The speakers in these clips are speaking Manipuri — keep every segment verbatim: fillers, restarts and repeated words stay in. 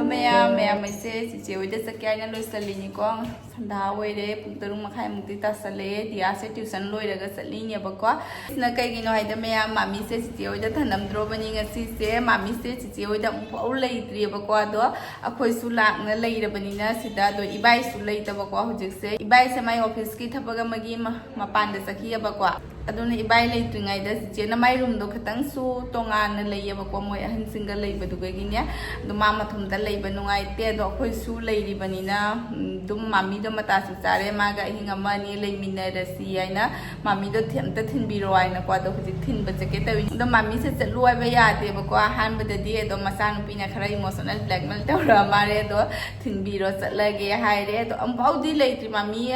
ꯃꯌꯥꯝ ꯃꯌꯥꯝ ꯑꯩꯁꯦ ꯆꯤꯆꯦ ꯍꯣꯏꯗ ꯆꯠꯀꯦ ꯍꯥꯏꯅ ꯂꯣꯏꯁꯤꯜꯂꯤꯅꯤꯀꯣ꯫ ꯁꯟꯗꯥ ꯑꯣꯏꯔꯦ, ꯄꯨꯡ ꯇꯔꯨꯛ ꯃꯈꯥꯏꯃꯨꯛꯇꯤ ꯇꯥꯁꯜꯂꯛꯑꯦ꯫ ꯗꯤꯌꯥꯁꯦ ꯇ꯭ꯌꯨꯁꯟ ꯂꯣꯏꯔꯒ ꯆꯠꯂꯤꯅꯦꯕꯀꯣ꯫ ꯁꯤꯅ ꯀꯩꯒꯤꯅꯣ ꯍꯥꯏꯗ ꯃꯌꯥꯝ, ꯃꯥꯃꯤꯁꯦ ꯆꯤꯆꯦ ꯍꯣꯏꯗ ꯊꯅꯝꯗ꯭ꯔꯣꯕꯅꯤ ꯉꯁꯤꯁꯦ꯫ ꯃꯥꯃꯤꯁꯦ ꯆꯤꯆꯦ ꯍꯣꯏꯗ ꯑꯃꯨꯛꯐꯥꯎ ꯂꯩꯇ꯭ꯔꯤꯑꯕꯀꯣ꯫ ꯑꯗꯣ ꯑꯩꯈꯣꯏꯁꯨ ꯂꯥꯛꯅ ꯂꯩꯔꯕꯅꯤꯅ ꯁꯤꯗ꯫ ꯑꯗꯣ ꯏꯕꯥꯏꯁꯨ ꯂꯩꯇꯕꯀꯣ ꯍꯧꯖꯤꯛꯁꯦ꯫ ꯏꯕꯥꯏꯁꯦ ꯃꯥꯏ ꯑꯣꯐꯤꯁꯀꯤ ꯊꯕꯛ ꯑꯃꯒꯤ ꯃ-, ꯃꯄꯥꯟꯗ ꯆꯠꯈꯤꯑꯕꯀꯣ꯫ ꯑꯗꯨꯅ ꯏꯕꯥꯏ ꯂꯩꯇ꯭ꯔꯤꯉꯩꯗ ꯆꯤꯆꯦꯅ ꯃꯥꯏ ꯔꯨꯝꯗꯣ ꯈꯤꯇꯪꯁꯨ ꯇꯣꯉꯥꯟꯅ ꯂꯩꯌꯦꯕꯀꯣ, ꯃꯣꯏ ꯑꯍꯟꯁꯤꯡꯒ ꯂꯩꯕꯗꯨꯒꯤꯅꯦ꯫ ꯑꯗꯣ ꯃꯥ ꯃꯊꯟꯇ ꯂꯩꯕ ꯅꯨꯡꯉꯥꯏꯇꯦ꯫ ꯑꯗꯣ ꯑꯩꯈꯣꯏꯁꯨ ꯂꯩꯔꯤꯕꯅꯤꯅ, ꯎꯝ, ꯑꯗꯨꯝ ꯃꯥꯃꯤꯗꯣ ꯃꯇꯥꯁꯨ ꯆꯥꯔꯦ, ꯃꯥꯒ ꯑꯍꯤꯡ ꯑꯃ ꯑꯅꯤ ꯂꯩꯃꯤꯟꯅꯔꯁꯤ ꯍꯥꯏꯅ ꯃꯥꯃꯤꯗꯣ ꯊꯤ-, ꯑꯝꯇ ꯊꯤꯟꯕꯤꯔꯣ ꯍꯥꯏꯅꯀꯣ꯫ ꯑꯗꯣ ꯍꯧꯖꯤꯛ ꯊꯤꯟꯕ ꯆꯠꯀꯦ ꯇꯧꯔꯤꯅꯤ꯫ ꯑꯗꯣ ꯃꯥꯃꯤꯁꯦ ꯆꯠꯂꯨ ꯍꯥꯏꯕ ꯌꯥꯗꯦꯕꯀꯣ ꯑꯍꯥꯟꯕꯗꯗꯤ꯫ ꯑꯗꯣ ꯃꯆꯥꯅꯨꯄꯤꯅ ꯈꯔ ꯏꯃꯣꯁꯅꯦꯜ ꯕ꯭ꯂꯦꯛꯃꯦꯜ ꯇꯧꯔ ꯃꯥꯜꯂꯦ꯫ ꯑꯗꯣ ꯊꯤꯟꯕꯤꯔꯣ, ꯆꯠꯂꯒꯦ ꯍꯥꯏꯔꯦ꯫ ꯑꯗꯣ ꯑꯃꯨꯛꯐꯥꯎꯗꯤ ꯂꯩꯇ꯭ꯔꯤ ꯃꯥꯃꯤ꯫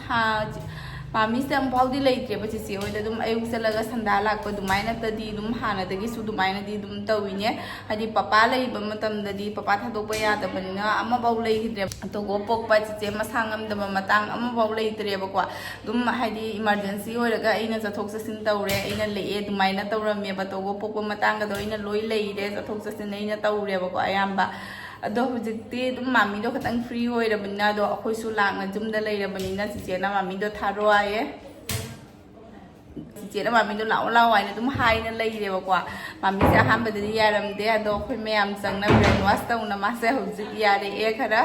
ꯍꯥ-, ꯃꯥꯃꯤꯁꯦ ꯑꯃꯨꯛꯐꯥꯎꯗꯤ ꯂꯩꯇ꯭ꯔꯦꯕ ꯆꯤꯆꯦ ꯍꯣꯏꯗ꯫ ꯑꯗꯨꯝ ꯑꯌꯨꯛ ꯆꯠꯂꯒ ꯁꯟꯗꯥ ꯂꯥꯛꯄ ꯑꯗꯨꯃꯥꯏꯅ ꯅꯠꯇꯗꯤ ꯑꯗꯨꯝ ꯍꯥꯟꯅꯗꯒꯤꯁꯨ ꯑꯗꯨꯃꯥꯏꯅꯗꯤ ꯑꯗꯨꯝ ꯇꯧꯋꯤꯅꯦ꯫ ꯍꯥꯏꯗꯤ ꯄꯄꯥ ꯂꯩꯕ ꯃꯇꯝꯗꯗꯤ ꯄꯄꯥ ꯊꯥꯗꯣꯛꯄ ꯌꯥꯗꯕꯅꯤꯅ ꯑꯃꯐꯥꯎ ꯂꯩꯈꯤꯗ꯭ꯔꯦꯕ꯫ ꯇꯣꯒꯣ ꯄꯣꯛꯄ ꯆꯤꯆꯦ ꯃꯁꯥ ꯉꯝꯗꯕ ꯃꯇꯥꯡ ꯑꯃꯐꯥꯎ ꯂꯩꯇ꯭ꯔꯦꯕꯀꯣ꯫ ꯑꯗꯨꯝ ꯍꯥꯏꯗꯤ ꯏꯃꯥꯔꯖꯦꯟꯁꯤ ꯑꯣꯏꯔꯒ ꯑꯩꯅ ꯆꯠꯊꯣꯛ ꯆꯠꯁꯤꯟ ꯇꯧꯔꯦ, ꯑꯩꯅ ꯂꯦꯛꯑꯦ ꯑꯗꯨꯃꯥꯏꯅ ꯇꯧꯔꯝꯃꯦꯕ꯫ ꯇꯣꯒꯣ ꯄꯣꯛꯄ ꯃꯇꯥꯡꯒꯗꯣ ꯑꯩꯅ ꯂꯣꯏ ꯂꯩꯔꯦ, ꯆꯠꯊꯣꯛ ꯆꯠꯁꯤꯟ ꯑꯩꯅ ꯇꯧꯔꯦꯕꯀꯣ ꯑꯌꯥꯝꯕ꯫ ꯑꯗꯣ ꯍꯧꯖꯤꯛꯇꯤ ꯑꯗꯨꯝ ꯃꯥꯃꯤꯗꯣ ꯈꯤꯇꯪ ꯐ꯭ꯔꯤ ꯑꯣꯏꯔꯕꯅꯤꯅ, ꯑꯗꯣ ꯑꯩꯈꯣꯏꯁꯨ ꯂꯥꯛꯅ ꯌꯨꯝꯗ ꯂꯩꯔꯕꯅꯤꯅ ꯆꯤꯆꯦꯅ ꯃꯥꯃꯤꯗꯣ ꯊꯥꯔꯣ ꯍꯥꯏꯌꯦ꯫ ꯆꯤꯆꯦꯅ ꯃꯥꯃꯤꯗꯣ ꯂꯥꯛꯑꯣ ꯂꯥꯛꯑꯣ ꯍꯥꯏꯅ ꯑꯗꯨꯝ ꯍꯥꯏꯅ ꯂꯩꯔꯦꯕꯀꯣ꯫ ꯃꯥꯃꯤꯁꯦ ꯑꯍꯥꯟꯕꯗꯗꯤ ꯌꯥꯔꯝꯗꯦ, ꯑꯗꯣ ꯑꯩꯈꯣꯏ ꯃꯌꯥꯝ ꯆꯪꯅ ꯕ꯭ꯔꯦꯟ ꯋꯥꯁ ꯇꯧꯅ ꯃꯥꯁꯦ ꯍꯧꯖꯤꯛ ꯌꯥꯔꯛꯑꯦ ꯈꯔ꯫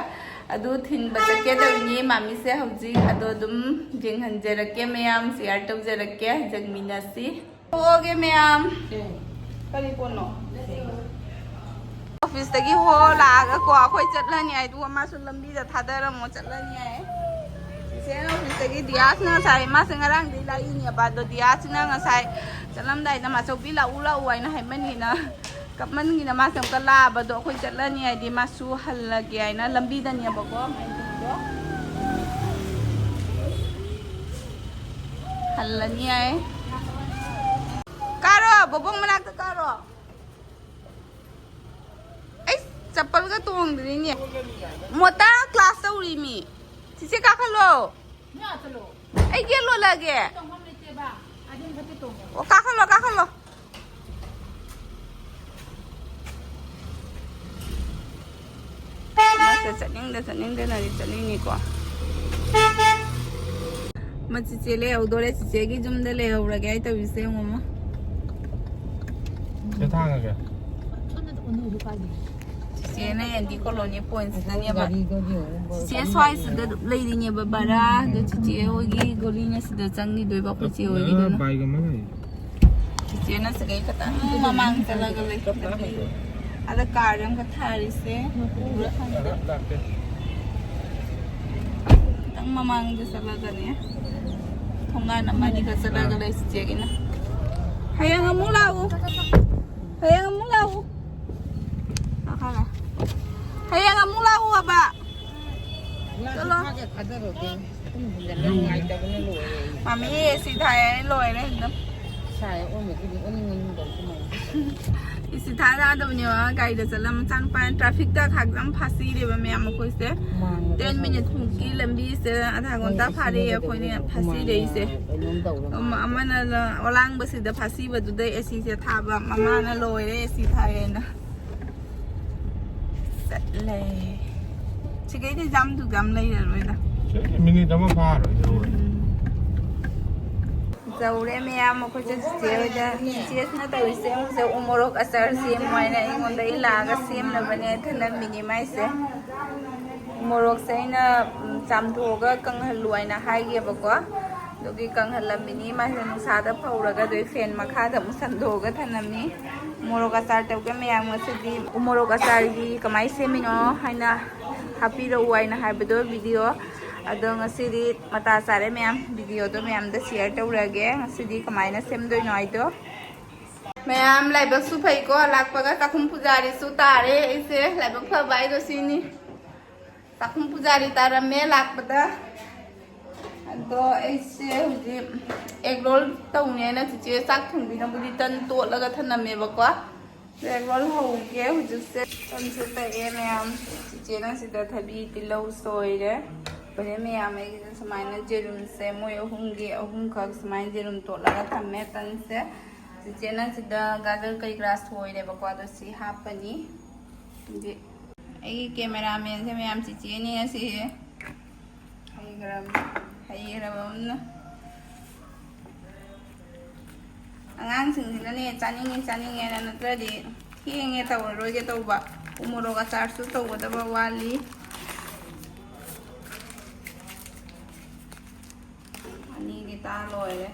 ꯑꯗꯨ ꯊꯤꯟꯕ ꯆꯠꯀꯦ ꯇꯧꯔꯤꯅꯤ ꯃꯥꯃꯤꯁꯦ ꯍꯧꯖꯤꯛ꯫ ꯑꯗꯣ ꯑꯗꯨꯝ ꯌꯦꯡꯍꯟꯖꯔꯛꯀꯦ ꯃꯌꯥꯝ, ꯁꯤꯌꯥꯔ ꯇꯧꯖꯔꯛꯀꯦ, ꯌꯦꯡꯃꯤꯟꯅꯁꯤ꯫ ꯊꯣꯛꯑꯒꯦ ꯃꯌꯥꯝ꯫ ꯀꯔꯤ ꯄꯣꯠꯅꯣ? ꯑꯣꯐꯤꯁꯇꯒꯤ ꯍꯣ ꯂꯥꯛꯑꯒꯀꯣ ꯑꯩꯈꯣꯏ ꯆꯠꯂꯅꯤ ꯍꯥꯏ, ꯑꯗꯨꯒ ꯃꯥꯁꯨ ꯂꯝꯕꯤꯗ ꯊꯥꯗꯔꯝꯃꯣ ꯆꯠꯂꯅꯤ ꯍꯥꯏ꯫ ꯆꯤꯆꯦꯅ ꯑꯣꯐꯤꯁꯇꯒꯤ ꯗꯤꯌꯥꯁꯅ ꯉꯁꯥꯏ, ꯃꯥꯁꯦ ꯉꯔꯥꯡꯗꯒꯤ ꯂꯥꯛꯏꯅꯦꯕ, ꯑꯗꯣ ꯗꯤꯌꯥꯁꯅ ꯉꯁꯥꯏ ꯆꯠꯂꯝꯗꯥꯏꯗ ꯃꯥꯆꯧꯕꯤ ꯂꯥꯛꯎ ꯂꯥꯛꯎ ꯍꯥꯏꯅ ꯍꯥꯏꯃꯟꯒꯤꯅ, ꯀꯞꯃꯟꯒꯤꯅ ꯃꯥꯁꯦ ꯑꯃꯨꯛꯀ ꯂꯥꯛꯑꯕ꯫ ꯑꯗꯣ ꯑꯩꯈꯣꯏ ꯆꯠꯂꯅꯤ ꯍꯥꯏꯗꯤ ꯃꯥꯁꯨ ꯍꯜꯂꯒꯦ ꯍꯥꯏꯅ ꯂꯝꯕꯤꯗꯅꯦꯕꯀꯣ꯫ ꯍꯜꯂꯅꯤ ꯍꯥꯏ꯫ ꯀꯥꯔꯣ, ꯕꯣꯕꯣꯛ ꯃꯅꯥꯛꯇ ꯀꯥꯔꯣ꯫ ꯑꯩ ꯆꯄꯜꯒ ꯇꯣꯡꯗ꯭ꯔꯤꯅꯦ꯫ ꯃꯣꯇꯥ ꯀ꯭ꯂꯥꯁ ꯇꯧꯔꯤ ꯃꯤ꯫ ꯆꯤꯆꯦ ꯀꯥꯈꯠꯂꯣ꯫ ꯑꯩ ꯒꯦꯠ ꯂꯣꯜꯂꯛꯑꯒꯦ꯫ ꯑꯣ, ꯀꯥꯈꯠꯂꯣ, ꯀꯥꯈꯠꯂꯣ꯫ ꯆꯠꯅꯤꯡꯗꯅꯗꯤ ꯆꯠꯂꯤꯅꯤꯀꯣ꯫ ꯃꯆꯤꯆꯦ ꯂꯩꯍꯧꯗꯣꯔꯦ, ꯆꯤꯆꯦꯒꯤ ꯌꯨꯝꯗ ꯂꯩꯍꯧꯔꯒꯦ ꯑꯩ ꯇꯧꯔꯤꯁꯦ ꯌꯦꯡꯉꯣꯃ꯫ ꯁꯤꯗ ꯊꯥꯡꯉꯒꯦ꯫ ꯆꯤꯆꯦꯅ ꯑꯦꯟꯗꯤ ꯀꯣꯂꯣꯅꯤ ꯄꯣꯏꯟꯁꯤꯗꯅꯦꯕ꯫ ꯆꯤꯆꯦ ꯁ꯭ꯋꯥꯏꯁꯤꯗ ꯂꯩꯔꯤꯅꯦꯕ ꯕꯔꯥ꯫ ꯑꯗꯣ ꯆꯤꯆꯦ ꯍꯣꯏꯒꯤ ꯒꯣꯔꯤꯅ ꯁꯤꯗ ꯆꯪꯈꯤꯗꯣꯏꯕ ꯑꯩꯈꯣꯏ ꯆꯦ ꯍꯣꯏꯒꯤꯗꯨꯅ꯫ ꯕꯥꯏꯛ ꯑꯃ ꯂꯩ꯫ ꯆꯤꯆꯦꯅ ꯁꯤꯗꯩ ꯈꯤꯇꯪ ꯃꯃꯥꯡ ꯆꯠꯂꯒ ꯂꯩ꯫ ꯑꯗ ꯀꯥꯔ ꯑꯃꯒ ꯊꯥꯔꯤꯁꯦ ꯎꯕ꯭ꯔꯥ ꯈꯪꯗꯦ꯫ ꯈꯤꯇꯪ ꯃꯃꯥꯡꯗ ꯆꯠꯂꯒꯅꯦ꯫ ꯊꯣꯡꯒꯥꯟ ꯑꯃ ꯑꯅꯤꯒ ꯆꯠꯂꯒ ꯂꯩ ꯆꯤꯆꯦꯒꯤꯅ꯫ ꯍꯌꯦꯡ ꯑꯃꯨꯛ ꯂꯥꯛꯎ꯫ ꯍꯌꯦꯡ ꯑꯃꯨꯛ ꯂꯥꯛꯎ꯫ ꯍꯌꯦꯡ ꯑꯃꯨꯛ ꯂꯥꯛꯎ ꯍꯥꯏꯕ꯫ ꯆꯠꯂꯣ꯫ ꯃꯥꯃꯤ ꯑꯦ ꯁꯤ ꯊꯥꯏ ꯍꯥꯏ ꯂꯣꯏꯔꯦ ꯑꯗꯨꯝ꯫ ꯏꯁꯥ ꯍꯦꯛ ꯑꯣꯟꯕꯗꯨꯗꯤ ꯑꯣꯟꯅꯤꯡ ꯑꯣꯟꯅꯤꯡꯗꯕ ꯀꯨꯝꯍꯩ꯫ ꯑꯦ ꯁꯤ ꯊꯥ ꯌꯥꯗꯕꯅꯦꯕ ꯒꯥꯔꯤꯗ ꯆꯠꯂ ꯃꯆꯥꯅꯨꯄꯥ ꯇ꯭ꯔꯥꯐꯤꯛꯇ ꯈꯥꯛꯇꯪ ꯐꯥꯁꯤꯔꯦꯕ ꯃꯌꯥꯝ ꯑꯩꯈꯣꯏꯁꯦ꯫ ꯃꯥꯡꯉꯦ ꯇꯦꯟ ꯃꯤꯅꯤꯠ ꯃꯨꯛꯀꯤ ꯂꯝꯕꯤꯁꯦ ꯑꯗꯥ ꯉꯟꯇ ꯐꯥꯔꯦ ꯑꯩꯈꯣꯏꯅ ꯐꯥꯁꯤꯔꯛꯏꯁꯦ꯫ ꯑꯃ-, ꯑꯃꯅ ꯑꯣꯂꯥꯡꯕꯁꯤꯗ ꯐꯥꯁꯤꯕꯗꯨꯗ ꯑꯦ ꯁꯤꯁꯦ ꯊꯥꯕ ꯃꯃꯥꯅ ꯂꯣꯏꯔꯦ ꯑꯦ ꯁꯤ ꯊꯥꯏꯌꯦꯅ꯫ ꯆꯠꯂꯦ꯫ ꯁꯤꯒꯩꯗꯤ ꯖꯥꯝ ꯗꯨꯖꯥꯝ ꯂꯩꯔꯔꯣꯏꯗ꯫ ꯁꯤꯒꯩꯗꯤ ꯃꯤꯅꯤꯠ ꯑꯃ ꯐꯥꯔꯣꯏ ꯌꯧꯔꯣꯏ꯫ ꯎꯝ꯫ ꯌꯧꯔꯦ ꯃꯌꯥꯝ, ꯑꯩꯈꯣꯏꯁꯦ ꯆꯤꯆꯦ ꯍꯣꯏꯗ꯫ ꯆꯤꯆꯦꯁꯤꯅ ꯇꯧꯔꯤꯁꯦ ꯍꯧꯖꯤꯛ ꯎꯃꯣꯔꯣꯛ ꯑꯆꯥꯔ ꯁꯦꯝꯃꯨ ꯍꯥꯏꯅ ꯑꯩꯉꯣꯟꯗ ꯑꯩ ꯂꯥꯛꯑꯒ ꯁꯦꯝꯅꯕꯅꯦ ꯊꯅꯝꯃꯤꯅꯤ ꯃꯥꯏꯁꯦ꯫ ꯎꯃꯣꯔꯣꯛꯁꯦ ꯑꯩꯅ, ꯎꯝ, ꯆꯥꯝꯊꯣꯛꯑꯒ ꯀꯪꯍꯜꯂꯨ ꯍꯥꯏꯅ ꯍꯥꯏꯒꯦꯕꯀꯣ꯫ ꯑꯗꯨꯒꯤ ꯀꯪꯍꯜꯂꯝꯃꯤꯅꯤ꯫ ꯃꯥꯁꯦ ꯅꯨꯡꯁꯥꯗ ꯐꯧꯔꯒ ꯑꯗꯨꯒꯤ ꯐꯦꯟ ꯃꯈꯥꯗ ꯑꯃꯨꯛ ꯁꯟꯗꯣꯛꯑꯒ ꯊꯅꯝꯃꯤ꯫ ꯃꯣꯔꯣꯛ ꯑꯆꯥꯔ ꯇꯧꯒꯦ ꯃꯌꯥꯝ꯫ ꯉꯁꯤꯗꯤ ꯎꯃꯣꯔꯣꯛ ꯑꯆꯥꯔꯒꯤ ꯀꯃꯥꯏꯅ ꯁꯦꯝꯃꯤꯅꯣ ꯍꯥꯏꯅ ꯍꯥꯞꯄꯤꯔꯛꯎ ꯍꯥꯏꯅ ꯍꯥꯏꯕꯗꯣ ꯚꯤꯗꯤꯑꯣ꯫ ꯑꯗꯣ ꯉꯁꯤꯗꯤ ꯃꯇꯥ ꯆꯥꯔꯦ ꯃꯌꯥꯝ꯫ ꯚꯤꯗꯤꯑꯣꯗꯣ ꯃꯌꯥꯝꯗ ꯁꯤꯌꯔ ꯇꯧꯔꯒꯦ ꯉꯁꯤꯗꯤ ꯀꯃꯥꯏꯅ ꯁꯦꯝꯗꯣꯏꯅꯣ ꯍꯥꯏꯗꯣ꯫ ꯃꯌꯥꯝ ꯂꯥꯏꯕꯛꯁꯨ ꯐꯩꯀꯣ, ꯂꯥꯛꯄꯒ ꯆꯥꯛꯈꯨꯝ ꯄꯨꯖꯥꯔꯤꯁꯨ ꯇꯥꯔꯦ꯫ ꯑꯩꯁꯦ ꯂꯥꯏꯕꯛ ꯐꯕ ꯍꯥꯏꯗꯣ ꯁꯤꯅꯤ꯫ ꯆꯥꯛꯈꯨꯝ ꯄꯨꯖꯥꯔꯤ ꯇꯥꯔꯝꯃꯦ ꯂꯥꯛꯄꯗ꯫ ꯑꯗꯣ ꯑꯩꯁꯦ ꯍꯧꯖꯤꯛ ꯑꯦꯒ ꯔꯣꯜ ꯇꯧꯅꯦꯅ ꯆꯤꯆꯦ ꯆꯥꯛ ꯊꯣꯡꯕꯤꯅꯕꯒꯤ ꯇꯟ ꯇꯣꯠꯂꯒ ꯊꯅꯝꯃꯦꯕꯀꯣ꯫ ꯑꯦꯒ ꯔꯣꯜ ꯍꯧꯒꯦ ꯍꯧꯖꯤꯛꯁꯦ꯫ ꯇꯟꯁꯨ ꯇꯛꯑꯦ ꯃꯌꯥꯝ꯫ ꯆꯤꯆꯦꯅ ꯁꯤꯗ ꯊꯕꯤ ꯇꯤꯜꯍꯧ ꯁꯣꯏꯔꯦ꯫ ꯍꯣꯔꯦꯟ ꯃꯌꯥꯝ ꯑꯩꯒꯤꯗ ꯁꯨꯃꯥꯏꯅ ꯌꯦꯔꯨꯝꯁꯦ ꯃꯣꯏ ꯑꯍꯨꯝꯒꯤ ꯑꯍꯨꯝꯈꯛ ꯁꯨꯃꯥꯏꯅ ꯌꯦꯔꯨꯝ ꯇꯣꯠꯂꯒ ꯊꯝꯃꯦ ꯇꯟꯁꯦ꯫ ꯆꯤꯆꯦꯅ ꯁꯤꯗ ꯒꯥꯖꯔ ꯀꯔꯤ ꯀꯔꯥ ꯁꯣꯏꯔꯦꯕꯀꯣ, ꯑꯗꯣ ꯁꯤ ꯍꯥꯞꯄꯅꯤ꯫ ꯑꯗꯤ ꯑꯩꯒꯤ ꯀꯦꯃꯦꯔꯥꯃꯦꯟꯁꯦ ꯃꯌꯥꯝ ꯆꯤꯆꯦꯅꯤ ꯉꯁꯤꯁꯦ꯫ ꯍꯩꯈ꯭ꯔꯕ, ꯍꯩꯈ꯭ꯔꯕ ꯑꯃꯅ꯫ ꯑꯉꯥꯡꯁꯤꯡꯁꯤꯅꯅꯦ, ꯆꯥꯅꯤꯡꯉꯦ ꯆꯥꯅꯤꯡꯉꯦꯅ, ꯅꯠꯇ꯭ꯔꯗꯤ ꯊꯦꯡꯉꯦ, ꯇꯧꯔꯔꯣꯏꯒꯦ ꯇꯧꯕ꯫ ꯎ ꯃꯣꯔꯣꯛ ꯑꯆꯥꯔꯁꯨ ꯇꯧꯒꯗꯕ ꯋꯥꯠꯂꯤ꯫ ꯑꯅꯤꯗꯤ ꯇꯥ ꯂꯣꯏꯔꯦ꯫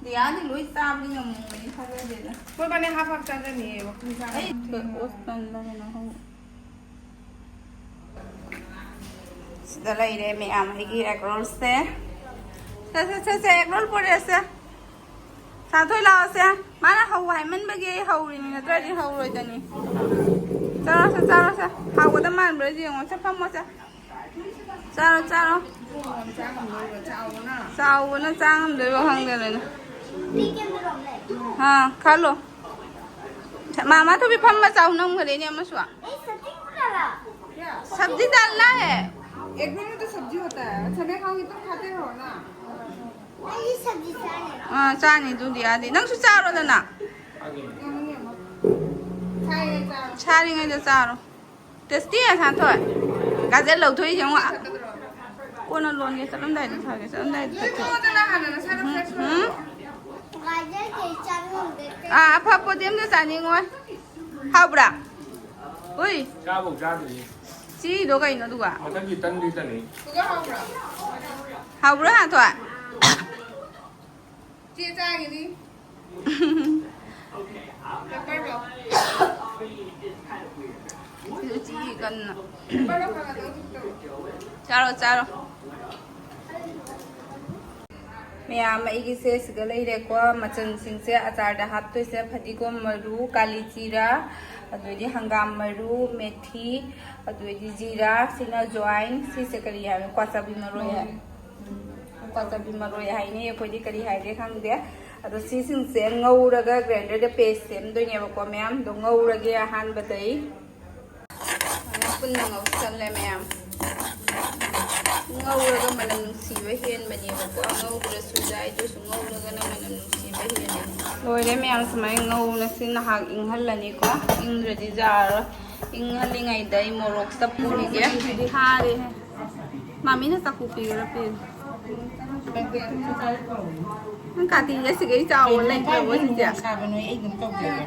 ꯗꯤꯌꯥꯗꯤ ꯂꯣꯏ ꯆꯥꯕꯗꯤ ꯉꯝꯃꯝꯒꯅꯤ ꯊꯥꯖꯗꯦꯗ꯫ ꯃꯣꯏꯕꯥꯅꯤ ꯍꯥꯞ ꯍꯥꯞ ꯆꯥꯖꯅꯤꯌꯦ, ꯋꯥꯛꯀꯤꯡ ꯆꯥꯅꯤ꯫ ꯑꯩ ꯑꯣꯁ ꯇꯟꯂ ꯀꯩꯅꯣ ꯍꯧ-, ꯁꯤꯗ ꯂꯩꯔꯦ ꯃꯌꯥꯝ ꯑꯩꯒꯤ ꯑꯦꯒ ꯔꯣꯜꯁꯦ꯫ ꯁꯦ, ꯁꯦ, ꯁꯦ, ꯁꯦ, ꯑꯦꯒ ꯔꯣꯜ ꯄꯨꯔꯛꯑꯦꯁꯦ꯫ ꯁꯥꯟꯊꯣꯏ ꯂꯥꯛꯑꯣꯁꯦ꯫ ꯃꯥꯅ ꯍꯧ ꯍꯥꯏꯃꯟꯕꯒꯤ ꯑꯩ ꯍꯧꯔꯤꯅꯤ, ꯅꯠꯇ꯭ꯔꯗꯤ ꯍꯧꯔꯣꯏꯗꯅꯤ꯫ ꯆꯥꯔꯣꯁꯦ, ꯆꯥꯔꯣꯁꯦ꯫ ꯍꯥꯎꯒꯗꯕ ꯃꯥꯟꯕ꯭ꯔꯥ ꯌꯦꯡꯉꯣꯁꯦ, ꯐꯝꯃꯣꯁꯦ꯫ ꯆꯥꯔꯣ, ꯆꯥꯔꯣ꯫ ꯆꯥꯎꯕꯅ ꯆꯥ ꯉꯝꯗꯣꯏꯕ ꯈꯪꯗꯦ ꯂꯣꯏꯅ꯫ ꯑꯥ, ꯈꯜꯂꯣ꯫ ꯃꯥꯃꯥ ꯊꯣꯏꯕꯤ ꯐꯝꯃ ꯆꯥꯎ ꯅꯝꯈ꯭ꯔꯦꯅꯦ ꯑꯃꯁꯨ꯫ सब्जी डालना है। एक बार में तो सब्जी होता है। अच्छा, मैं खाऊंगी, तुम खाते रहो ना। ꯑꯥ, ꯆꯥꯅꯤ ꯑꯗꯨꯗꯤ ꯌꯥꯗꯤ꯫ ꯅꯪꯁꯨ ꯆꯥꯔꯣꯗꯅ꯫ ꯁꯥꯔꯤꯉꯩꯗ ꯆꯥꯔꯣ꯫ ꯇꯦꯁꯇꯤ ꯁꯥꯟꯊꯣꯏ꯫ ꯒꯥꯖꯔ ꯂꯧꯊꯣꯛꯏꯁꯦ ꯌꯦꯡꯉꯣ꯫ ꯀꯣꯟꯅ ꯂꯣꯟꯒꯦ, ꯆꯠꯂꯝꯗꯥꯏꯗ ꯊꯥꯒꯦ, ꯆꯠꯂꯝꯗꯥꯏꯗ ꯊꯥꯒꯦ꯫ ꯎꯝ, ꯎꯝ꯫ ꯑꯥ, ꯑꯐ ꯄꯣꯠꯇꯤ ꯑꯝꯇ ꯆꯥꯅꯤꯡꯉꯣꯏ꯫ ꯍꯥꯎꯕ꯭ꯔꯥ? ꯎꯏ꯫ ꯆꯥꯕꯧ ꯆꯥꯗ꯭ꯔꯤ꯫ ꯆꯤꯗꯣ ꯀꯩꯅꯣ ꯑꯗꯨꯒ? ꯃꯊꯪꯒꯤ ꯇꯟꯗꯤ ꯆꯥꯅꯤꯡꯉꯤ꯫ ꯍꯥꯎꯕ꯭ꯔꯥ, ꯁꯥꯟꯊꯣꯏ? ꯆꯦ ꯆꯥꯒꯤꯅꯤ꯫ ꯄꯦꯄꯔꯗꯣ꯫ ꯁꯤꯁꯨ ꯆꯤꯛꯏ ꯀꯟꯅ꯫ ꯄꯦꯄꯔꯗꯣ ꯈꯔ ꯈꯔ ꯇꯧ꯫ ꯆꯥꯔꯣ, ꯆꯥꯔꯣ꯫ ꯃꯌꯥꯝ ꯑꯩꯒꯤꯁꯦ ꯁꯤꯗ ꯂꯩꯔꯦꯀꯣ꯫ ꯃꯆꯜꯁꯤꯡꯁꯦ ꯑꯆꯥꯔꯗ ꯍꯥꯞꯇꯣꯏꯁꯦ ꯐꯗꯤꯒꯣꯝ ꯃꯔꯨ, ꯀꯥꯂꯤ ꯖꯤꯔꯥ, ꯑꯗꯨꯗꯩꯗꯤ ꯍꯪꯒꯥꯝ ꯃꯔꯨ, ꯃꯦꯊꯤ, ꯑꯗꯨꯗꯩꯗꯤ ꯖꯤꯔꯥ, ꯁꯤꯅ ꯖ꯭ꯋꯥꯏꯟ, ꯁꯤꯁꯦ ꯀꯔꯤ ꯍꯥꯏꯕ? ꯀ꯭ꯋꯥꯆꯥꯕꯤ ꯃꯔꯣꯏ ꯍꯥꯏ꯫ ꯀ꯭ꯋꯥꯆꯥꯕꯤ ꯃꯔꯣꯏ ꯍꯥꯏꯅꯩ, ꯑꯩꯈꯣꯏꯗꯤ ꯀꯔꯤ ꯍꯥꯏꯒꯦ ꯈꯪꯗꯦ꯫ ꯑꯗꯣ ꯁꯤꯁꯤꯡꯁꯦ ꯉꯧꯔꯒ ꯒ꯭ꯔꯥꯏꯟꯗꯔꯗ ꯄꯦꯁ ꯁꯦꯝꯗꯣꯏꯅꯦꯕꯀꯣ ꯃꯌꯥꯝ꯫ ꯑꯗꯣ ꯉꯧꯔꯒꯦ ꯑꯍꯥꯟꯕꯗꯩ꯫ ꯁꯨꯃꯥꯏꯅ ꯄꯨꯟꯅ ꯉꯧꯁꯜꯂꯦ ꯃꯌꯥꯝ꯫ ꯉꯧꯔꯒ ꯃꯅꯝ ꯅꯨꯡꯁꯤꯕ ꯍꯦꯟꯕꯅꯦꯕꯀꯣ꯫ ꯉꯧꯗ꯭ꯔꯁꯨ ꯌꯥꯏ, ꯑꯗꯨꯁꯨ ꯉꯧꯔꯒꯅ ꯃꯅꯝ ꯅꯨꯡꯁꯤꯕ ꯍꯦꯜꯂꯦ꯫ ꯂꯣꯏꯔꯦ ꯃꯌꯥꯝ, ꯁꯨꯃꯥꯏꯅ ꯉꯧꯅ ꯁꯤ ꯉꯥꯏꯍꯥꯛ ꯏꯪꯍꯜꯂꯅꯤꯀꯣ꯫ ꯏꯪꯗ꯭ꯔꯗꯤ ꯌꯥꯔꯔꯣꯏ꯫ ꯏꯪꯍꯜꯂꯤꯉꯩꯗ ꯑꯩ ꯃꯣꯔꯣꯛ ꯆꯞꯄꯨꯔꯤꯒꯦ꯫ ꯊꯥꯔꯦꯍꯦ꯫ ꯃꯥꯃꯤꯅ ꯆꯥꯛꯀꯨ ꯄꯤꯒꯦꯔꯥ ꯄꯤꯔꯦ? ꯅꯪ ꯀꯥꯇꯤꯁꯦ ꯁꯤꯒꯩ ꯆꯥꯎꯕ ꯂꯩꯇ꯭ꯔꯕꯣ ꯁꯤꯁꯦ? ꯁꯥꯕ ꯅꯣꯏ ꯑꯩ ꯑꯗꯨꯝ ꯇꯧꯖꯒꯦ꯫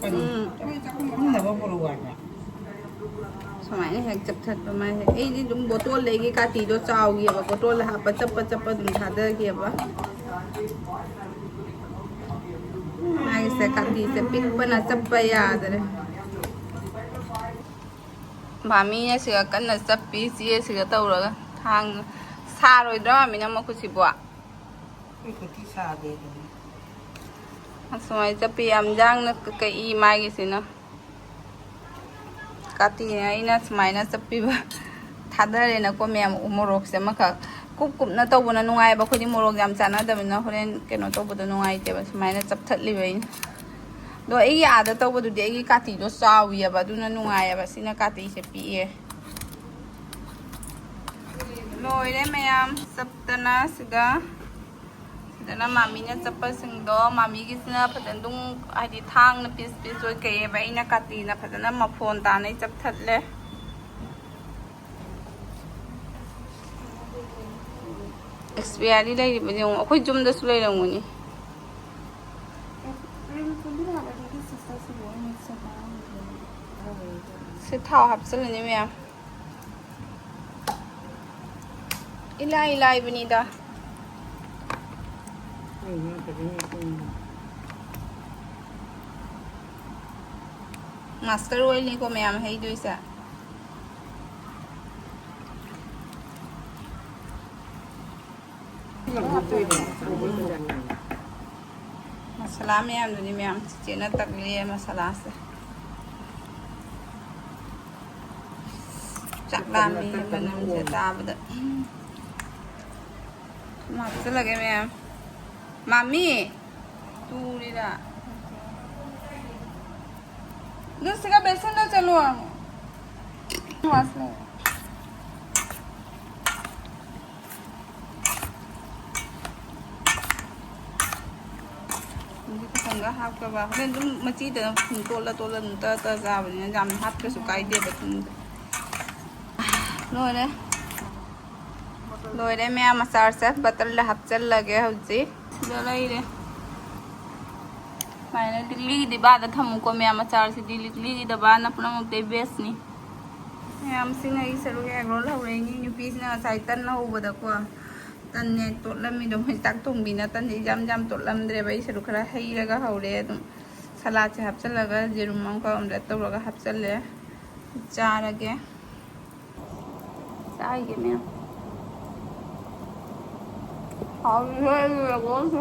ꯎꯝ꯫ ꯐꯝꯅꯕ ꯄꯨꯔꯛꯑꯣ ꯍꯥꯏꯕ꯫ ꯁꯨꯃꯥꯏꯅ ꯍꯦꯛ ꯆꯞꯊꯠꯄ ꯃꯥꯏ ꯍꯦꯛ꯫ ꯑꯩꯗꯤ ꯑꯗꯨꯝ ꯕꯣꯇꯣꯜꯗꯒꯤ ꯀꯥꯇꯤꯗꯣ ꯆꯥꯎꯈꯤꯑꯕ, ꯕꯣꯇꯣꯜꯗ ꯍꯥꯞꯄ ꯆꯞꯄ ꯆꯞꯄ ꯑꯗꯨꯝ ꯊꯥꯗꯈꯤꯑꯕ꯫ ꯃꯥꯒꯤꯁꯦ ꯀꯥꯇꯤꯁꯦ ꯄꯤꯛꯄꯅ ꯆꯞꯄ ꯌꯥꯗ꯭ꯔꯦ꯫ ꯃꯥꯃꯤꯅ ꯁꯤꯒ ꯀꯟꯅ ꯆꯞꯄꯤ, ꯆꯦ ꯁꯤꯒ ꯇꯧꯔꯒ꯫ ꯊꯥꯡ ꯁꯥꯔꯣꯏꯗ꯭ꯔꯣ ꯃꯥꯃꯤꯅ ꯃꯈꯨꯠꯁꯤꯕꯣ? ꯑꯩ ꯈꯨꯠꯇꯤ ꯁꯥꯗꯦ ꯑꯗꯨꯝ꯫ ꯑꯁꯨꯃꯥꯏꯅ ꯆꯞꯄꯤ ꯌꯥꯝ ꯌꯥꯡꯅ ꯀꯛꯏ ꯃꯥꯒꯤꯁꯤꯅ꯫ ꯀꯥꯇꯤꯅ ꯑꯩꯅ ꯁꯨꯃꯥꯏꯅ ꯆꯞꯄꯤꯕ ꯊꯥꯗꯔꯦꯅꯀꯣ ꯃꯌꯥꯝ, ꯎ ꯃꯣꯔꯣꯛꯁꯦ ꯑꯃꯈꯛ ꯀꯨꯞ ꯀꯨꯞꯅ ꯇꯧꯕꯅ ꯅꯨꯡꯉꯥꯏꯑꯕ꯫ ꯑꯩꯈꯣꯏꯗꯤ ꯃꯣꯔꯣꯛ ꯌꯥꯝ ꯆꯥꯟꯅꯗꯕꯅꯤꯅ ꯍꯣꯔꯦꯟ ꯀꯩꯅꯣ ꯇꯧꯕꯗꯣ ꯅꯨꯡꯉꯥꯏꯇꯦꯕ꯫ ꯁꯨꯃꯥꯏꯅ ꯆꯞꯊꯠꯂꯤꯕ ꯑꯩꯅ꯫ ꯑꯗꯣ ꯑꯩꯒꯤ ꯑꯥꯗ ꯇꯧꯕꯗꯨꯗꯤ ꯑꯩꯒꯤ ꯀꯥꯇꯤꯗꯣ ꯆꯥꯎꯋꯤꯑꯕ, ꯑꯗꯨꯅ ꯅꯨꯡꯉꯥꯏꯑꯕ꯫ ꯁꯤꯅ ꯀꯥꯇꯤꯁꯦ ꯄꯤꯛꯑꯦ꯫ ꯂꯣꯏꯔꯦ ꯃꯌꯥꯝ ꯆꯞꯇꯅ ꯁꯤꯗ꯫ ꯐꯖꯅ ꯃꯥꯃꯤꯅ ꯆꯞꯄꯁꯤꯡꯗꯣ, ꯃꯥꯃꯤꯒꯤꯁꯤꯅ ꯐꯖꯅ ꯑꯗꯨꯝ ꯍꯥꯏꯗꯤ ꯊꯥꯡꯅ ꯄꯤꯁ ꯄꯤꯁ ꯑꯣꯏ ꯀꯛꯑꯦꯕ, ꯑꯩꯅ ꯀꯥꯇꯤꯅ ꯐꯖꯅ ꯃꯐꯣꯟ ꯇꯥꯅ ꯑꯩ ꯆꯞꯊꯠꯂꯦ꯫ ꯑꯦꯛꯁꯄꯤꯌꯥꯔꯤ ꯂꯩꯔꯤꯕꯗꯤ ꯌꯦꯡꯉꯣ, ꯑꯩꯈꯣꯏ ꯌꯨꯝꯗꯁꯨ ꯂꯩꯔꯝꯒꯅꯤ꯫ ꯁꯤ ꯊꯥꯎ ꯍꯥꯞꯆꯤꯜꯂꯅꯤ ꯃꯌꯥꯝ꯫ ꯏꯂꯥꯏ ꯂꯥꯏꯕꯅꯤꯗ꯫ ꯃꯥꯁꯇꯔ ꯑꯣꯏꯜꯅꯤꯀꯣ ꯃꯌꯥꯝ ꯍꯩꯗꯣꯏꯁꯦ꯫ ꯃꯁꯥꯂꯥ ꯃꯌꯥꯝꯗꯨꯅꯤ ꯃꯌꯥꯝ, ꯆꯤꯆꯦꯅ ꯇꯛꯂꯛꯑꯦ ꯃꯁꯥꯂꯥꯁꯦ꯫ ꯆꯥꯛ ꯂꯥꯝꯃꯦ ꯃꯅꯝꯁꯦ ꯇꯥꯕꯗ꯫ ꯎꯝ꯫ ꯊꯨꯝ ꯍꯥꯞꯆꯤꯜꯂꯒꯦ ꯃꯌꯥꯝ꯫ ꯃꯥꯃꯤ! ꯇꯨꯔꯤꯔꯥ? ꯂꯨꯁꯤꯒ ꯕꯦꯁꯟꯗ ꯆꯠꯂꯣ꯫ ꯋꯥꯁ ꯂꯩ꯫ ꯈꯤꯇꯪꯒ ꯍꯥꯞꯀꯕ꯫ ꯍꯣꯔꯦꯟ ꯑꯗꯨꯝ ꯃꯆꯤꯗ ꯊꯨꯝ ꯇꯣꯠꯂ ꯇꯣꯠꯂ ꯑꯗꯨꯝ ꯇ ꯇ ꯆꯥꯕꯅꯤꯅ ꯌꯥꯝ ꯍꯥꯞꯇ꯭ꯔꯁꯨ ꯀꯥꯏꯗꯦꯕ ꯊꯨꯝꯗꯣ꯫ ꯂꯣꯏꯔꯦ꯫ ꯂꯣꯏꯔꯦ ꯃꯌꯥꯝ ꯑꯆꯥꯔꯁꯦ꯫ ꯕꯇꯜꯗ ꯍꯥꯞꯆꯜꯂꯒꯦ ꯍꯧꯖꯤꯛ꯫ ꯁꯤꯗ ꯂꯩꯔꯦ꯫ ꯁꯨꯃꯥꯏꯅ ꯂꯤꯛꯂꯤꯒꯤꯗꯤ ꯕꯥꯗ ꯊꯝꯃꯨꯀꯣ ꯃꯌꯥꯝ ꯑꯆꯥꯔꯁꯤꯗꯤ꯫ ꯂꯤꯛꯂꯤꯒꯤꯗ ꯕꯥꯅ ꯄꯨꯝꯅꯃꯛꯇꯩ ꯕꯦꯁꯅꯤ꯫ ꯃꯌꯥꯝꯁꯤꯡ ꯑꯩ ꯁꯔꯨꯛ ꯑꯦꯒ ꯔꯣꯜ ꯍꯧꯔꯛꯏꯅꯤ꯫ ꯅꯨꯄꯤꯁꯤꯅ ꯉꯁꯥꯏ ꯇꯟ ꯍꯧꯕꯗꯀꯣ꯫ ꯇꯟꯅꯦ ꯇꯣꯠꯂꯝꯃꯤꯗꯣ꯫ ꯃꯣꯏ ꯆꯥꯛ ꯊꯣꯡꯕꯤꯅ ꯇꯟꯁꯦ ꯏꯌꯥꯝ ꯌꯥꯝ ꯇꯣꯠꯂꯝꯗ꯭ꯔꯦꯕ꯫ ꯑꯩ ꯁꯔꯨꯛ ꯈꯔ ꯍꯩꯔꯒ ꯍꯧꯔꯦ꯫ ꯑꯗꯨꯝ ꯁꯂꯥꯠꯁꯦ ꯍꯥꯞꯆꯤꯜꯂꯒ ꯌꯦꯔꯨꯝ ꯑꯃꯒ ꯑꯣꯝꯂꯦꯠ ꯇꯧꯔꯒ ꯍꯥꯞꯆꯜꯂꯦ꯫ ꯆꯥꯔꯒꯦ꯫ ꯆꯥꯏꯒꯦ ꯃꯌꯥꯝ꯫ ꯍꯥꯎꯏꯍꯦ ꯑꯩꯒꯤ ꯔꯣꯜꯁꯦ꯫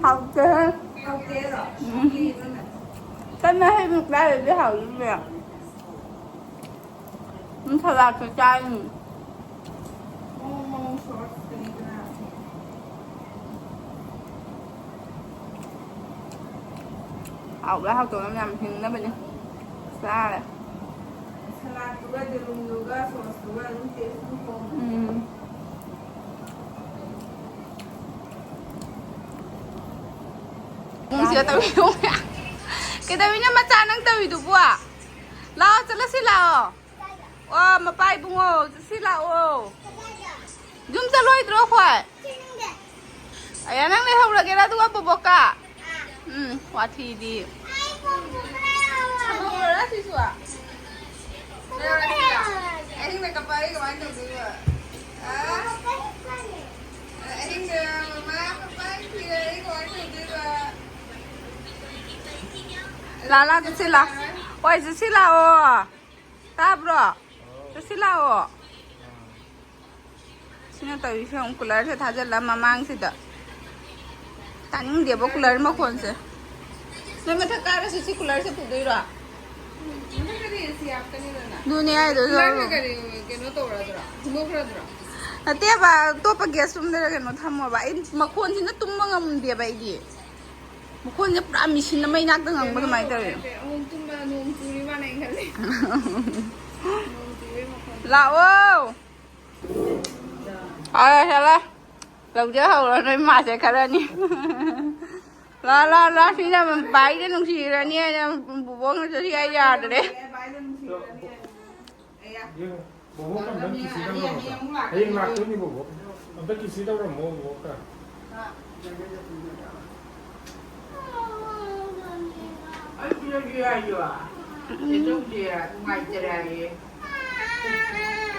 ꯍꯥꯎꯇꯦꯍꯦ꯫ ꯎꯝ꯫ ꯇꯟ ꯑꯍꯩꯕ ꯆꯥꯗ꯭ꯔꯗꯤ ꯍꯥꯎꯗꯣꯏꯅꯦ ꯃꯌꯥꯝ꯫ ꯎꯝ, ꯁꯂꯥꯠꯁꯨ ꯆꯥꯔꯤꯅꯤ꯫ ꯍꯥꯎꯕ꯭ꯔꯥ ꯍꯥꯎꯇꯕ꯭ꯔꯥ ꯃꯌꯥꯝ ꯍꯤꯡꯅꯕꯅꯤ꯫ ꯆꯥꯔꯦ꯫ ꯁꯂꯥꯠꯇꯨꯒ ꯌꯦꯔꯨꯝꯗꯨꯒ ꯁꯣꯁꯇꯨꯒ ꯑꯗꯨꯝ ꯇꯦꯁ ꯑꯗꯨꯝ ꯇꯧ꯫ ꯎꯝ꯫ ꯅꯨꯡꯁꯤꯕ ꯇꯧꯕꯤꯌꯣ꯫ ꯀꯩꯗꯧꯔꯤꯅꯣ ꯃꯆꯥ ꯅꯪ ꯇꯧꯔꯤꯗꯨꯕꯣ? ꯂꯥꯛꯑꯣ ꯆꯠꯂꯁꯤ ꯂꯥꯛꯑꯣ꯫ ꯑꯣ ꯃꯄꯥ ꯏꯕꯨꯡꯉꯣ ꯆꯠꯁꯤ ꯂꯥꯛꯑꯣ꯫ ꯌꯨꯝ ꯆꯠꯂꯣꯏꯗ꯭ꯔꯣ ꯑꯩꯈꯣꯏ? ꯑꯌꯥ ꯅꯪ ꯂꯩꯍꯧꯔꯒꯦꯔꯥ ꯑꯗꯨꯒ ꯕꯣꯕꯣꯛꯀ? ꯎꯝ ꯋꯥꯊꯤꯗꯤ꯫ ꯑꯍꯤꯡꯗ ꯀꯞꯄꯛꯑꯗꯤ ꯀꯃꯥꯏꯅ ꯇꯧꯗꯣꯏꯕ? ꯑ? ꯑꯍꯤꯡꯗ ꯃꯃꯥ ꯄꯄꯥ ꯊꯤꯔꯗꯤ ꯀꯃꯥꯏꯅ ꯇꯧꯗꯣꯏꯕ? ꯂꯥ ꯂꯥ ꯆꯠꯁꯤ ꯂꯥ꯫ ꯍꯣꯏ ꯆꯠꯁꯤ ꯂꯥꯛꯑꯣ꯫ ꯇꯥꯕ꯭ꯔꯣ? ꯆꯠꯁꯤ ꯂꯥꯛꯑꯣ꯫ ꯁꯤꯅ ꯇꯧꯔꯤꯁꯦ ꯑꯃꯨꯛ ꯀꯨꯂꯔꯁꯦ ꯊꯥꯖꯤꯜꯂ ꯃꯃꯥꯡꯁꯤꯗ꯫ ꯇꯥꯅꯤꯡꯗꯦꯕ ꯀꯨꯂꯔ ꯃꯈꯣꯟꯁꯦ꯫ ꯅꯣꯏ ꯃꯊꯛ ꯀꯥꯔꯁꯨ ꯁꯤ ꯀꯨꯂꯔꯁꯦ ꯄꯨꯗꯣꯏꯔꯣ? ꯃꯊꯛꯇꯗꯤ ꯑꯦ ꯁꯤ ꯍꯥꯞꯀꯅꯤꯗꯅ꯫ ꯑꯗꯨꯅꯦ ꯍꯥꯏꯗꯣ꯫ ꯀꯨꯂꯔꯅ ꯀꯔꯤ ꯀꯩꯅꯣ ꯇꯧꯔꯗ꯭ꯔꯣ? ꯍꯨꯟꯗꯣꯛꯈ꯭ꯔꯗ꯭ꯔꯣ? ꯅꯠꯇꯦꯕ, ꯑꯇꯣꯞꯄ ꯒꯦꯁ ꯔꯨꯝꯗꯔ ꯀꯩꯅꯣ ꯊꯝꯃꯣꯕ꯫ ꯑꯩ ꯃꯈꯣꯟꯁꯤꯅ ꯇꯨꯝꯕ ꯉꯝꯗꯦꯕ ꯑꯩꯗꯤ꯫ ꯃꯈꯣꯟꯁꯦ ꯄꯨꯔꯥ ꯃꯦꯆꯤꯟ ꯑꯃ ꯏꯅꯥꯛꯇ ꯉꯪꯕ ꯑꯗꯨꯃꯥꯏꯅ ꯇꯧꯋꯦ꯫ ꯑꯃꯨꯛ ꯇꯨꯝꯕ ꯅꯣꯡ ꯆꯨꯔꯤ ꯃꯥꯅ ꯑꯩ ꯈꯜꯂꯤ꯫ ꯅꯣꯡ ꯆꯨꯕꯩ ꯃꯈꯣꯟ꯫ ꯂꯥꯛꯑꯣ꯫ ꯍꯣꯏ, ꯍꯣꯏ, ꯍꯣꯏ꯫ ꯂꯧꯖꯍꯧꯔꯣ ꯅꯣꯏ ꯃꯥꯁꯦ ꯈꯔꯅꯤ꯫ ꯂꯥ, ꯂꯥ, ꯂꯥ, ꯁꯤꯅ ꯕꯥꯏꯗ ꯅꯨꯡꯁꯤꯔꯅꯤ ꯍꯥꯏꯅ ꯕꯨꯕꯣꯛꯅꯁꯨ ꯁꯤ ꯍꯥꯏ ꯌꯥꯗ꯭ꯔꯦ꯫ ꯌꯦꯡꯉꯣ, ꯕꯣꯕꯣꯛ ꯑꯝꯇꯪ ꯀꯤꯁꯤ ꯇꯧꯔꯝꯃꯣ꯫ ꯍꯌꯦꯡ ꯂꯥꯛꯇꯣꯏꯅꯤ ꯕꯣꯕꯣꯛ꯫ ꯑꯝꯇ ꯀꯤꯁꯤ ꯇꯧꯔꯝꯃꯣ ꯕꯣꯕꯣꯛꯇ꯫ ꯑꯩ ꯄꯤꯔꯒꯦ ꯍꯥꯏꯌꯣ꯫ ꯆꯦꯆꯧꯁꯦ ꯅꯨꯡꯉꯥꯏꯇꯔꯦ ꯍꯥꯏꯌꯦ꯫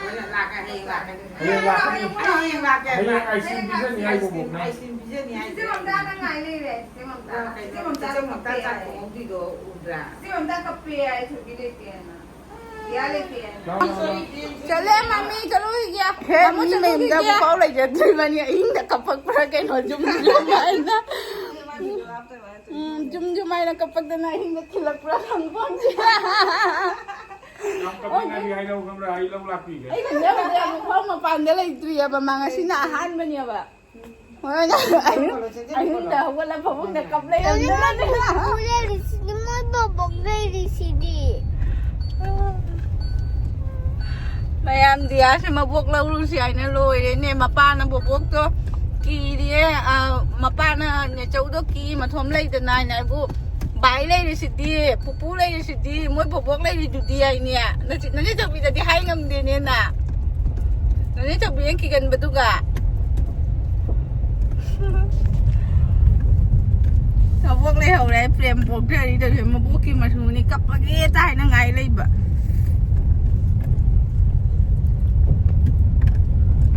ꯍꯣꯔꯦꯟ ꯂꯥꯛꯀꯦ, ꯍꯌꯦꯡ ꯂꯥꯛꯀꯦ꯫ ꯍꯌꯦꯡ ꯂꯥꯛꯀꯅꯤ꯫ ꯍꯌꯦꯡ ꯂꯥꯛꯀꯦ꯫ ꯍꯌꯦꯡ ꯑꯥꯏꯁ ꯀ꯭ꯔꯤꯝ ꯄꯤꯖꯅꯤ ꯍꯥꯏ ꯕꯣꯕꯣꯛꯅ꯫ ꯑꯥꯏꯁ ꯀ꯭ꯔꯤꯝ ꯄꯤꯖꯅꯤ ꯍꯥꯏ꯫ ꯏꯆꯦ ꯃꯝꯇꯥꯗ ꯉꯥꯏ ꯂꯩꯔꯦ, ꯏꯆꯦ ꯃꯝꯇꯥ꯫ ꯏꯆꯦ ꯃꯝꯇꯥ, ꯏꯆꯦ ꯃꯝꯇꯥ ꯆꯥꯛ ꯊꯣꯡꯍꯧꯗ꯭ꯔꯤꯗꯣ ꯎꯗ꯭ꯔꯥ? ꯏꯆꯦ ꯃꯝꯇꯥ ꯀꯞꯄꯦ ꯍꯥꯏ, ꯊꯣꯏꯕꯤ ꯂꯩꯇꯦꯅ꯫ ꯏꯌꯥ ꯂꯩꯇꯦꯅ꯫ ꯂꯥꯛꯑꯣ, ꯂꯥꯛꯑꯣ, ꯂꯥꯛꯑꯣ꯫ ꯆꯠꯂꯦ ꯃꯝꯃꯤ, ꯆꯠꯂꯨꯈꯤꯒꯦ꯫ ꯍꯦ, ꯃꯝꯃ ꯃꯤ ꯆꯠꯂꯨꯈꯤꯒꯦ꯫ ꯃꯌꯨꯝꯗ ꯑꯃꯨꯛ ꯐꯥꯎ ꯂꯩꯖꯗ꯭ꯔꯤꯕꯅꯤ, ꯑꯍꯤꯡꯗ ꯀꯞꯄꯛꯄ꯭ꯔꯥ ꯀꯩꯅꯣ, ꯖꯨꯝ ꯖꯨꯝ ꯍꯥꯏꯅ꯫ ꯎꯝ, ꯖꯨꯝ ꯖꯨꯝ ꯍꯥꯏꯅ ꯀꯞꯄꯛꯇꯅ ꯑꯍꯤꯡꯗ ꯊꯤꯜꯂꯛꯄ꯭ꯔꯥ ꯈꯪꯄꯣꯟꯇꯦ꯫ ꯌꯥꯝ ꯀꯞꯅꯤꯡꯉꯗꯤ ꯍꯥꯏꯔꯛꯎ ꯈꯪꯕ꯭ꯔꯥ? ꯑꯩ ꯂꯧ ꯂꯥꯛꯄꯤꯒꯦ꯫ ꯑꯩ ꯈꯟꯖꯕꯗꯤ ꯑꯃꯨꯛꯐꯥꯎ ꯃꯄꯥꯟꯗ ꯂꯩꯇ꯭ꯔꯤꯑꯕ, ꯃꯥ ꯉꯁꯤꯅ ꯑꯍꯥꯟꯕꯅꯦꯕ꯫ ꯍꯣꯏ, ꯑꯍꯤꯡ-, ꯑꯍꯤꯡꯗ ꯍꯧꯒꯠꯂ ꯐꯃꯨꯡꯗ ꯀꯞ ꯂꯩꯔꯝꯗꯅ꯫ ꯄꯨꯄꯨ ꯂꯩꯔꯤꯁꯤꯗꯤ, ꯃꯣꯏ ꯕꯣꯕꯣꯛ ꯂꯩꯔꯤꯁꯤꯗꯤ꯫ ꯃꯌꯥꯝ ꯗꯤꯌꯥꯁꯦ ꯃꯕꯣꯛ ꯂꯧꯔꯨꯁꯤ ꯍꯥꯏꯅ ꯂꯣꯏꯔꯦꯅꯦ꯫ ꯃꯄꯥꯅ ꯕꯣꯕꯣꯛꯇꯣ ꯀꯤꯔꯤꯌꯦ, ꯑ, ꯃꯄꯥꯅ ꯅꯦꯆꯧꯗꯣ ꯀꯤ ꯃꯊꯣꯝ ꯂꯩꯗꯅ ꯍꯥꯏꯅ ꯑꯩꯕꯨ ꯚꯥꯏ ꯂꯩꯔꯤꯁꯤꯗꯤ, ꯄꯨꯄꯨ ꯂꯩꯔꯤꯁꯤꯗꯤ, ꯃꯣꯏ ꯕꯣꯕꯣꯛ ꯂꯩꯔꯤꯗꯨꯗꯤ ꯍꯥꯏꯅꯦ꯫ ꯅꯆꯦ-, ꯅꯅꯦ ꯆꯧꯕꯤꯗꯗꯤ ꯍꯥꯏ ꯉꯝꯗꯦꯅꯦ ꯅ꯫ ꯅꯅꯦ ꯆꯧꯕꯤ ꯌꯦꯡ ꯀꯤꯒꯟꯕꯗꯨꯒ꯫ ꯃꯕꯣꯛ ꯂꯩꯍꯧꯔꯦ, ꯄ꯭ꯔꯦꯝ ꯄꯣꯛꯊꯔꯤ ꯇꯧꯔꯤꯁꯦ꯫ ꯃꯕꯣꯛꯀꯤ ꯃꯁꯨꯅꯤ ꯀꯞꯄꯒꯦ ꯇꯥꯏꯅ ꯉꯥꯏ ꯂꯩꯕ꯫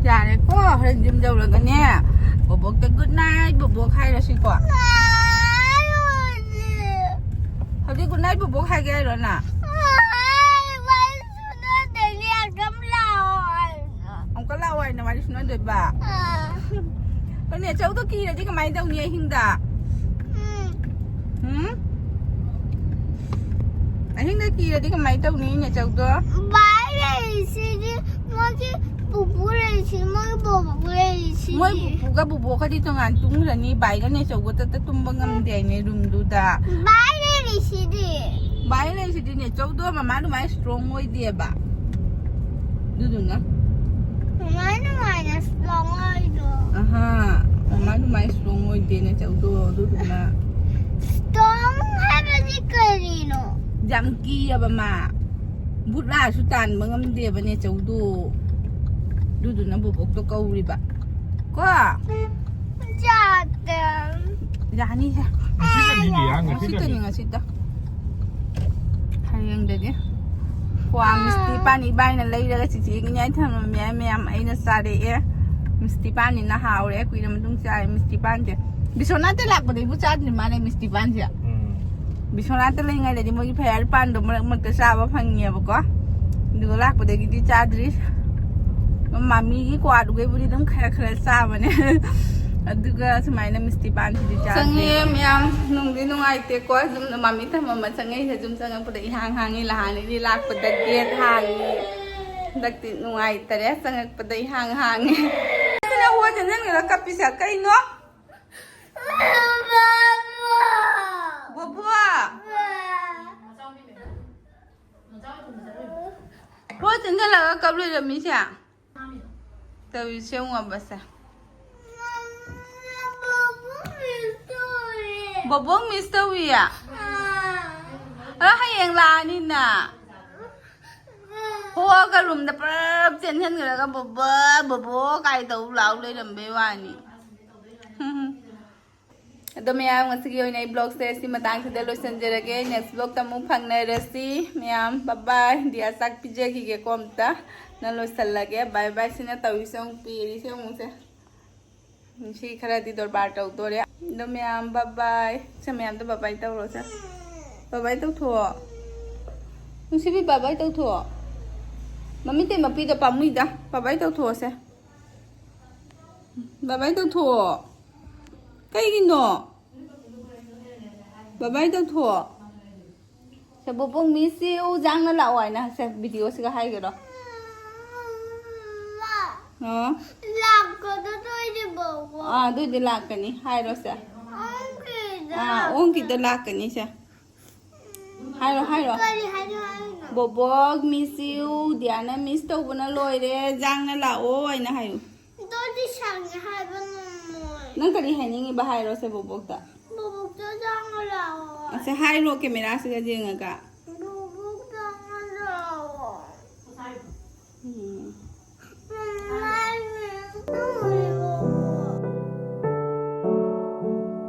ꯌꯥꯔꯦꯀꯣ, ꯍꯣꯔꯦꯟ ꯌꯨꯝ ꯌꯧꯔꯒꯅꯦ ꯕꯣꯕꯣꯛꯇ good night ꯕꯣꯕꯣꯛ ꯍꯥꯏꯔꯁꯤꯀꯣ꯫ ꯍꯧꯖꯤꯛ good night ꯕꯣꯕꯣꯛ ꯍꯥꯏꯒꯦ ꯍꯥꯏꯔꯣ ꯅ? ꯑꯃꯨꯛꯀ ꯂꯥꯛꯑꯣ ꯍꯥꯏꯅ ꯋꯥꯔꯤ ꯁꯨꯅꯗꯣꯏꯕ? ꯍꯣꯏꯅꯦ, ꯆꯧꯗꯣ ꯀꯤꯔꯗꯤ ꯀꯃꯥꯏꯅ ꯇꯧꯅꯤ ꯑꯍꯤꯡꯗ? ꯎꯝ? ꯑꯍꯤꯡꯗ ꯀꯤꯔꯗꯤ ꯀꯃꯥꯏꯅ ꯇꯧꯅꯤ ꯅꯦꯆꯧꯗꯣ? ꯚꯥꯏ ꯂꯩꯔꯤꯁꯤꯗꯤ, ꯃꯣꯏꯒꯤ ꯄꯨꯄꯨ ꯂꯩꯔꯤꯁꯤ, ꯃꯣꯏꯒꯤ ꯕꯣꯕꯣꯛ ꯂꯩꯔꯤꯁꯤꯗꯤ꯫ ꯃꯣꯏ ꯄꯨꯄꯨꯒ ꯕꯣꯕꯣꯛꯀꯗꯤ ꯇꯣꯉꯥꯟ ꯇꯨꯝꯈ꯭ꯔꯅꯤ, ꯚꯥꯏꯒ ꯅꯦꯆꯧꯒ ꯇꯠꯇ ꯇꯨꯝꯕ ꯉꯝꯗꯦ ꯍꯥꯏꯅꯦ ꯔꯨꯝꯗꯨꯗ꯫ ꯚꯥꯏ ꯂꯩꯔꯤꯁꯤꯗꯤ꯫ ꯚꯥꯏ ꯂꯩꯔꯤꯁꯤꯗꯤ ꯅꯦꯆꯧꯗꯣ ꯃꯃꯥ ꯑꯗꯨꯃꯥꯏꯅ strong ꯑꯣꯏꯗꯦꯕ꯫ ꯑꯗꯨꯗꯨꯅ꯫ ꯃꯃꯥ ꯑꯗꯨꯃꯥꯏꯅ strong ꯑꯣꯏꯗꯣ꯫ ꯑꯍꯥ꯫ ꯃꯃꯥ ꯑꯗꯨꯃꯥꯏꯅ ꯏꯁꯇ꯭ꯔꯣꯡ ꯑꯣꯏꯗꯦꯅꯦ ꯆꯧꯗꯣ, ꯑꯗꯨꯗꯨꯅ ꯏꯁꯇ꯭ꯔꯣꯡ ꯍꯥꯏꯕꯗꯤ ꯀꯔꯤꯅꯣ? ꯌꯥꯝ ꯀꯤꯌꯦꯕ ꯃꯥ꯫ ꯕꯨꯠ ꯂꯥꯛꯑꯁꯨ ꯇꯥꯟꯕ ꯉꯝꯗꯦꯕꯅꯦ ꯆꯧꯗꯣ꯫ ꯑꯗꯨꯗꯨꯅ ꯕꯣꯕꯣꯛꯇꯣ ꯀꯧꯔꯤꯕ꯫ ꯀꯣ? ꯌꯥꯗꯦ꯫ ꯌꯥꯅꯤꯍꯦ꯫ ꯉꯁꯤꯗꯅꯤꯅꯦ, ꯉꯁꯤꯗꯅꯤ꯫ ꯉꯁꯤꯗꯅꯤ, ꯉꯁꯤꯗ꯫ ꯍꯌꯦꯡꯗꯒꯤ꯫ ꯀ꯭ꯋꯥ ꯃꯤꯁꯇꯤ ꯄꯥꯟ ꯏꯕꯥꯏꯅ ꯂꯩꯔꯒ ꯆꯤꯆꯦꯒꯤꯅꯦ ꯑꯩ ꯊꯝꯃꯝꯃꯦ꯫ ꯃꯌꯥꯝ ꯑꯩꯅ ꯆꯥꯔꯛꯑꯦ꯫ ꯃꯤꯁꯇꯤ ꯄꯥꯟꯅꯤꯅ ꯍꯥꯎꯔꯦ꯫ ꯀꯨꯏꯔ ꯃꯇꯨꯡ ꯆꯥꯔꯦ ꯃꯤꯁꯇꯤ ꯄꯥꯟꯁꯦ꯫ ꯕꯤꯁꯣꯅꯥꯠꯇ ꯂꯥꯛꯄꯗꯩꯕꯨ ꯆꯥꯗ꯭ꯔꯤ ꯃꯥꯅꯦ ꯃꯤꯁꯇꯤ ꯄꯥꯟꯁꯦ꯫ ꯎꯝ꯫ ꯕꯤꯁꯣꯅꯥꯠꯇ ꯂꯩꯉꯩꯗꯗꯤ ꯃꯣꯏꯒꯤ ꯐꯌꯥꯔ ꯄꯥꯟꯗꯣ ꯃꯔꯛ ꯃꯔꯛꯇ ꯆꯥꯕ ꯐꯪꯉꯦꯕꯀꯣ꯫ ꯑꯗꯨꯒ ꯂꯥꯛꯄꯗꯒꯤꯗꯤ ꯆꯥꯗ꯭ꯔꯤ꯫ ꯃꯃꯤꯒꯤ ꯀ꯭ꯋꯥꯗꯨꯒꯩꯕꯨꯗꯤ ꯑꯗꯨꯝ ꯈꯔ ꯈꯔ ꯆꯥꯕꯅꯦ꯫ ꯑꯗꯨꯒ ꯁꯨꯃꯥꯏꯅ ꯃꯤꯁꯇꯤ ꯄꯥꯟꯁꯤꯗꯤ ꯆꯥꯗ꯭ꯔꯤ꯫ ꯆꯪꯉꯦ ꯃꯌꯥꯝ, ꯅꯨꯡꯗꯤ ꯅꯨꯡꯉꯥꯏꯇꯦꯀꯣ꯫ ꯑꯗꯨꯝ ꯃꯃꯤ ꯊꯝꯃꯝꯃ ꯆꯪꯉꯛꯏꯁꯦ꯫ ꯑꯗꯨꯝ ꯆꯪꯉꯛꯄꯗ ꯏꯍꯥꯡ ꯍꯥꯡꯉꯤ꯫ ꯂꯍꯥꯟꯅꯗꯤ ꯂꯥꯛꯄꯗ ꯒꯦꯠ ꯍꯥꯡꯉꯤ꯫ ꯍꯟꯗꯛꯇꯤ ꯅꯨꯡꯉꯥꯏꯇꯔꯦ꯫ ꯆꯪꯉꯛꯄꯗ ꯏꯍꯥꯡ ꯍꯥꯡꯉꯤ꯫ ꯁꯤꯅ ꯍꯣ ꯆꯦꯟꯁꯤꯟꯒꯦꯔ ꯀꯞꯄꯤꯁꯦ ꯀꯩꯅꯣ? ꯕꯣꯕꯣ! ꯍꯣ ꯆꯦꯟꯁꯤꯜꯂꯒ ꯀꯞ ꯂꯩꯔꯝꯃꯤꯁꯦ꯫ ꯇꯧꯔꯤꯁꯦ ꯌꯦꯡꯉꯣꯕꯁꯦ꯫ ꯕꯣꯕꯣꯛ ꯃꯤꯁ ꯇꯧꯏꯌꯦ꯫ ꯑꯗꯣ ꯍꯌꯦꯡ ꯂꯥꯛꯑꯅꯤꯅ꯫ ꯍꯣꯒ ꯔꯨꯝꯗ ꯄꯨꯂꯞ ꯆꯦꯟꯁꯤꯟꯈ꯭ꯔꯒ ꯕꯣꯕꯣ, ꯕꯣꯕꯣ ꯀꯥꯏ ꯇꯧ ꯂꯥꯎ ꯂꯩꯔꯝꯕꯩ ꯋꯥꯅꯤ꯫ ꯑꯗꯣ ꯃꯌꯥꯝ, ꯉꯁꯤꯒꯤ ꯑꯣꯏꯅ ꯑꯩ ꯕ꯭ꯂꯣꯒꯁꯦ ꯁꯤ ꯃꯇꯥꯡꯁꯤꯗ ꯂꯣꯏꯁꯤꯟꯖꯔꯒꯦ꯫ ꯅꯦꯛꯁ ꯕ꯭ꯂꯣꯒꯇ ꯑꯃꯨꯛ ꯐꯪꯅꯔꯁꯤ꯫ ꯃꯌꯥꯝ ꯕꯕꯥꯏ꯫ ꯗꯤꯌꯥ ꯆꯥꯛ ꯄꯤꯖꯈꯤꯒꯦꯀꯣ ꯑꯝꯇ꯫ ꯅꯪ ꯂꯣꯏꯁꯤꯜꯂꯒꯦ꯫ ꯕꯥꯏ ꯕꯥꯏ꯫ ꯁꯤꯅ ꯇꯧꯔꯤꯁꯦ ꯑꯃꯨꯛ ꯄꯤꯔꯤꯁꯦ ꯑꯃꯨꯛꯁꯦ꯫ ꯁꯤ ꯈꯔꯗꯤ ꯗꯣꯔꯕꯥꯔ ꯇꯧꯗꯣꯔꯦ꯫ ꯑꯗꯣ ꯃꯌꯥꯝ ꯕꯕꯥꯏ꯫ ꯁꯦ ꯃꯌꯥꯝꯗꯣ ꯕꯕꯥꯏ ꯇꯧꯔꯣ ꯁꯦ꯫ ꯕꯕꯥꯏ ꯇꯧꯊꯣꯛꯑꯣ꯫ ꯅꯨꯡꯁꯤꯕꯤ ꯕꯕꯥꯏ ꯇꯧꯊꯣꯛꯑꯣ꯫ ꯃꯃꯤꯠꯇꯩ ꯃꯄꯤꯗꯣ ꯄꯥꯝꯃꯨꯏꯗ꯫ ꯕꯕꯥꯏ ꯇꯧꯊꯣꯛꯑꯣꯁꯦ꯫ ꯕꯕꯥꯏ ꯇꯧꯊꯣꯛꯑꯣ꯫ ꯀꯩꯒꯤꯅꯣ? ꯕꯕꯥꯏ ꯇꯧꯊꯣꯛꯑꯣ꯫ ꯁꯦ, ꯕꯣꯕꯣꯛ ꯃꯤꯁ ꯌꯨ, ꯖꯥꯡꯅ ꯂꯥꯛꯑꯣ ꯍꯥꯏꯅ ꯁꯦ ꯚꯤꯗꯤꯑꯣꯁꯤꯒ ꯍꯥꯏꯒꯦꯔꯣ? ꯑꯣ꯫ ꯂꯥꯛꯀꯗꯣꯏꯅꯦ ꯕꯣꯕꯣꯛ꯫ ꯑꯥ, ꯑꯗꯨꯏꯗꯤ ꯂꯥꯛꯀꯅꯤ ꯍꯥꯏꯔꯣ ꯁꯦ꯫ ꯑꯣꯟꯈꯤꯗ꯫ ꯑꯥ, ꯑꯣꯟꯈꯤꯗ ꯂꯥꯛꯀꯅꯤ ꯁꯦ꯫ ꯍꯥꯏꯔꯣ, ꯍꯥꯏꯔꯣ꯫ ꯀꯔꯤ ꯍꯥꯏꯅꯣ ꯍꯥꯏꯅꯣ? ꯕꯣꯕꯣꯛ ꯃꯤꯁ ꯌꯨ, ꯗꯤꯌꯥꯅ ꯃꯤꯁ ꯇꯧꯕꯅ ꯂꯣꯏꯔꯦ, ꯖꯥꯡꯅ ꯂꯥꯛꯑꯣ ꯍꯥꯏꯅ ꯍꯥꯏꯌꯨ꯫ ꯑꯗꯨꯗꯤ ꯁꯪꯉꯦ ꯍꯥꯏꯕ ꯉꯝꯃꯣꯏ꯫ ꯅꯪ ꯀꯔꯤ ꯍꯥꯏꯅꯤꯡꯉꯤꯕ ꯍꯥꯏꯔꯣꯁꯦ ꯕꯣꯕꯣꯛꯇ꯫ ꯕꯣꯕꯣꯛꯇ ꯆꯥꯡꯉ ꯂꯥꯛꯑꯣ꯫ ꯑꯁꯦ ꯍꯥꯏꯔꯣ ꯀꯦꯃꯦꯔꯥꯁꯤꯗ ꯌꯦꯡꯉꯒ꯫